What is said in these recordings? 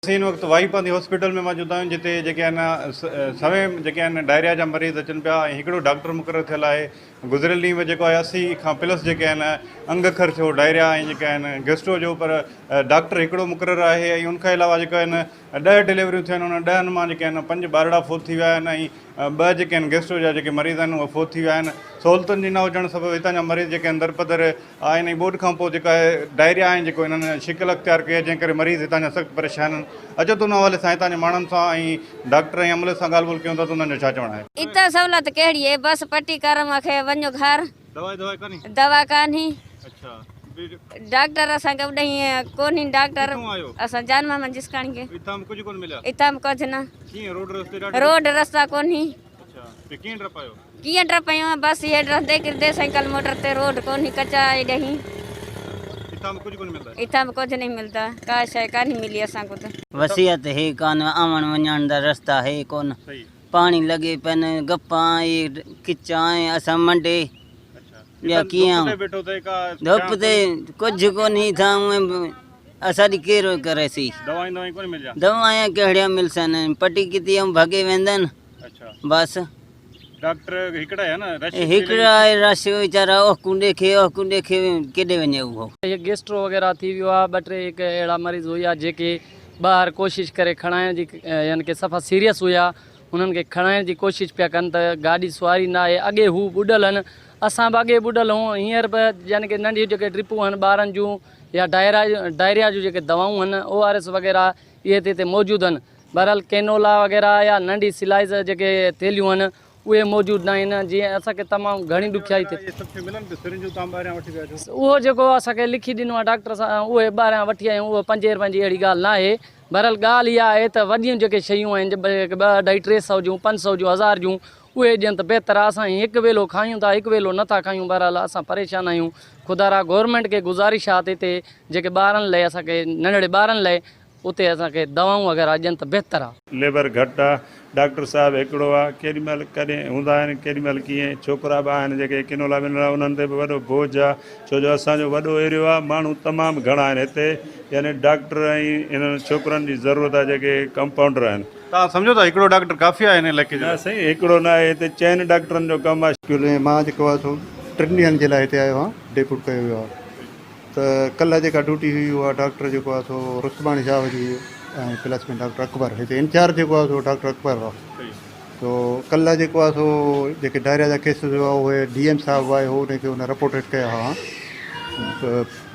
اسين هن وقت وائي پانڌي هاسپيٽل ۾ موجود آهيون جتي جيڪي آهن سوين جيڪي آهن ڊائريا جا مريض اچن پيا ۽ هڪڙو ڊاڪٽر مقرر ٿيل آهي گذريل ڏينهن به جيڪو آهي 80 کان پلس جيڪي آهن انگ اکر ٿيو ڊائريا ۽ جيڪي آهن گيسٽرو جو پر ڊاڪٽر هڪڙو مقرر آهي ۽ ان کان علاوه جيڪو آهن 10 ڊليوريون ٿيون آهن انهن ڏهن مان جيڪي آهن پنج ٻارڙا فوت ٿي ويا آهن ۽ ٻه جيڪي آهن گيسٽرو جا جيڪي مريض آهن اهي فوت ٿي ويا آهن سهولتن جي نه هجڻ سبب هتان جا مريض جيڪي آهن درپدر آهن ۽ ٻوڏ کان پوء جيڪا آهي ڊائريا آهن جيڪو انهن شڪل اختيار ڪئي آهي جنهن ڪري مريض هتان جا سخت پريشان آهن اچو ته ان حوالي سان هتان جي ماڻهن سان ۽ ڊاڪٽر ۽ عملي سان ڳالهه ٻولهه ڪيون ٿا ته انهن جو ڇا چوڻ آهي. اتان سهولت ڪهڙي اي بس پٽي ڪر مان کي وڃ گهر. دوا دوا ڪانهي. دوا ڪانهي. اڇا. ڊاڪٽر اسان کي اڏهين ڪونهي ڊاڪٽر. ڪٿون آيو. اسان جان محمد جسڪاڻي کي. اتان به ڪجهه ڪونه مليا. اتان به ڪجهه نه. ڪيئن روڊ رستي ڏاڍي. روڊ رستا ڪونهي. اڇا ته ڪيئن ڊپايو. ڪيئن ڊپايو بس هي رهندي ڪردي سائيڪل موٽر تي روڊ ڪونهي ڪچا آهي ڏهين. اتان به ڪجهه ڪونه ملدا. اتان به ڪجهه نهين ملدا ڪا شيء ڪانهي ملي اسان ڪو ته. وسيعت هي ڪانه آوڻ وڃڻ دا رستا هي ڪونه پاڻي لڳي پين گپا اي ڪچا اي اسان منڊي يا ڪيئن آئون ڌپ تي ڪجهه ڪونهي ٿا اساڏي ڪير ڪري سي دوائين ڪهڙيان ملسن پٽي ڪتي آئون ڀڳي ويندن بس. ڊاڪٽر هڪڙا آهي نه رش هڪڙا آهي رش ويچارا اوهڪون ڏيکي اوهڪون ڏيکي ڪيڏي وڃي اهو. هي گيسٽرو وغيره ٿي ويو آهي ٻه ٽي هڪ اهڙا مريض هيا جيڪي ٻاهر ڪوشش ڪري کڻائڻ جي يعني ڪي صفا سيريس هيا انهن کي کڻائڻ جي ڪوشش پيا ڪن ته گاڏي سواري نه آهي اڳي هو ٻڏل هن اسان به اڳي ٻڏل هون هينئر به يعني ڪي ننڍيون جيڪي ڊرپون هن ٻارن جون يا ڊائرا ڊائريا جون جيڪي دوائون هن او آر ايس وغيره اهي ته هتي موجود هن بهرحال ڪينولا وغيره يا ننڍي سلائيز جيڪي ٿيلهيون آهن اهي موجود نه آهن جيئن اسان کي تمام گهڻي ڏکيائي ٿئي ٿي. اهو جيڪو اسان کي لکي ڏنو آهي ڊاڪٽر صاحب اهي ٻاهريان وٺي آيا آهيون اهو پنجين رپين جي اهڙي ڳالهه نه آهي بهرحال ڳالهه اها آهي ته وڏيون جيڪي شيون آهن ٻه اڍائي ٽي سئو جون پنج سئو جون هزار جون اهي ڏين ته بهتر آهي اسان هڪ ويلو کايون ٿا هڪ ويلو نه ٿا کايون بهرحال اسان پريشان آهيون خدارا گورنمينٽ کي گذارش آهي ته هتي جيڪي ٻارن لئي اسان کي ننڍڙي ٻارن لئي اتي اسان کي دوائون وغيره ڏين ته بهتر آ. ليبر گهٽ آ، ڊاڪٽر صاحب هڪڙو آ، ڪيڏي مهل ڪڏهن هوندا آهن ڪيڏي مهل ڪيئن، ڇوڪرا به آهن جيڪي ڪنولا ٻنولا انهن تي به وڏو بوجهه آ، ڇو جو اسان جو وڏو ايريو آ، ماڻهو تمام گهڻا آهن هتي، يعني ڊاڪٽر ۽ انهن ڇوڪرن جي ضرورت آ جيڪي ڪمپائونڊر آهن. توهان سمجهو ٿا هڪڙو ڊاڪٽر ڪافي آهي هن علائقي جي نه لاء؟ سائين هڪڙو نه آهي هتي چئن ڊاڪٽرن جو ڪم آ. ۾ مان جيڪو آ سو ٽن ڏينهن جي لاء هتي آيو آهيان ڊيپوٽ ڪيو ويو آ. ته ڪلهه جيڪا ڊيوٽي هئي اها ڊاڪٽر جيڪو آهي سو رستماڻي صاحب جي ۽ پلس ۾ ڊاڪٽر اڪبر هتي انچارج جيڪو آهي سو ڊاڪٽر اڪبر هئا تو ڪلهه جيڪو آهي سو جيڪي ڊائريا جا ڪيسز هئا اهي ڊي ايم صاحب آيو هو ان کي ان رپورٽ هيٺ ڪيا هئا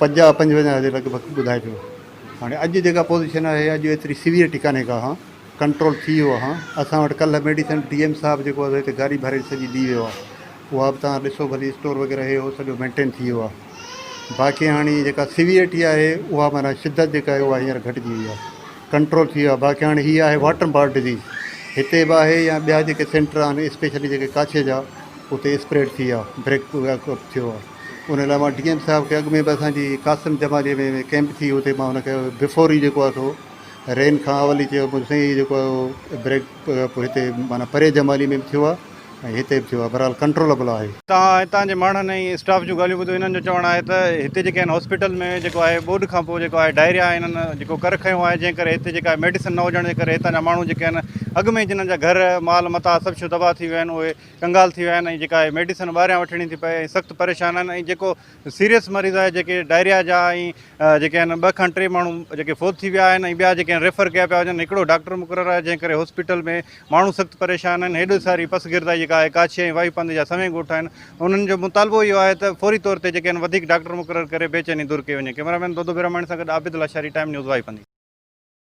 50 55 جي لڳ ڀڳ ٻڌائي پيو هاڻي اڄ جيڪا پوزيشن آهي اڄ ايتري سيويئرٽي ڪانهي ڪا ها ڪنٽرول ٿي ويو آهي اسان وٽ ڪلهه ميڊيسن ڊي ايم صاحب جيڪو آهي هتي گاڏي ڀري سڄي ڏي ويو آهي اها به توهان ڏسو ڀلي اسٽور وغيره هي هو سڄو مينٽين ٿي ويو آهي باقي هاڻي جيڪا سيويئرٽي آهي اها معنيٰ شدت جيڪا آهي اها هينئر گهٽجي وئي آهي ڪنٽرول ٿي ويو آهي باقي هاڻي هي آهي واٽر بارڊ ڊزيز هتي به آهي يا ٻيا جيڪي سينٽر آهن اسپيشلي جيڪي ڪاڇي جا اتي اسپريڊ ٿي ويا بريڪ اپ ٿيو آهي ان لاء مان ڊي ايم صاحب کي اڳ ۾ به اسان جي قاسم جمالي ۾ ڪيمپ ٿي اتي مان هن کي بفور ئي جيڪو آهي سو رين کان اول ئي چيو سائين هي جيڪو آهي بريڪ اپ هتي معنيٰ پري جمالي ۾ به ٿيو آهي ۽ هتي به ٿيو آهي بهرحال ڪنٽرولبل آهي. توهان هتان جي ماڻهن ۽ اسٽاف جون ڳالهيون ٻڌو انهن جو چوڻ آهي ته هتي جيڪي آهن هاسپيٽل ۾ جيڪو آهي ٻوڏ کان پوء جيڪو آهي ڊائريا انهن جيڪو ڪر کنيو آهي جنهن ڪري هتي جيڪا ميڊيسن نه هجڻ جي ڪري هتان جا ماڻهو جيڪي آهن اڳ ۾ ئي جنهن جا گهر مال متاع سڀ شيون تباهه ٿي ويا آهن اهي ڪنگال ٿي ويا آهن ۽ جيڪا آهي ميڊيسن ٻاهريان وٺڻي ٿي پئي ۽ سخت پريشان آهن ۽ جيڪو سيريس مريض آهي جيڪي ڊائريا جا ۽ جيڪي آهن ٻه کان ٽي ماڻهو جيڪي فوت ٿي ويا آهن ۽ ٻيا جيڪي آهن ريفر ڪيا پيا وڃن هڪڙو ڊاڪٽر مقرر آهي جنهن ڪري هاسپيٽل ۾ ماڻهو سخت پريشان آهن هيڏو ساري پسگردائي جيڪا آهي ڪاڇي ۽ واهي پنڌ جا سوين ڳوٺ آهن انهن جو مطالبو اهو آهي ته فوري طور تي جيڪي آهن وڌيڪ ڊاڪٽر مقرر ڪري بيچيني دور ڪئي وڃي ڪئميرا مين دودو برهماڻي سان گڏ عابد لاشاري ٽائيم نيوز واهي پنڌي.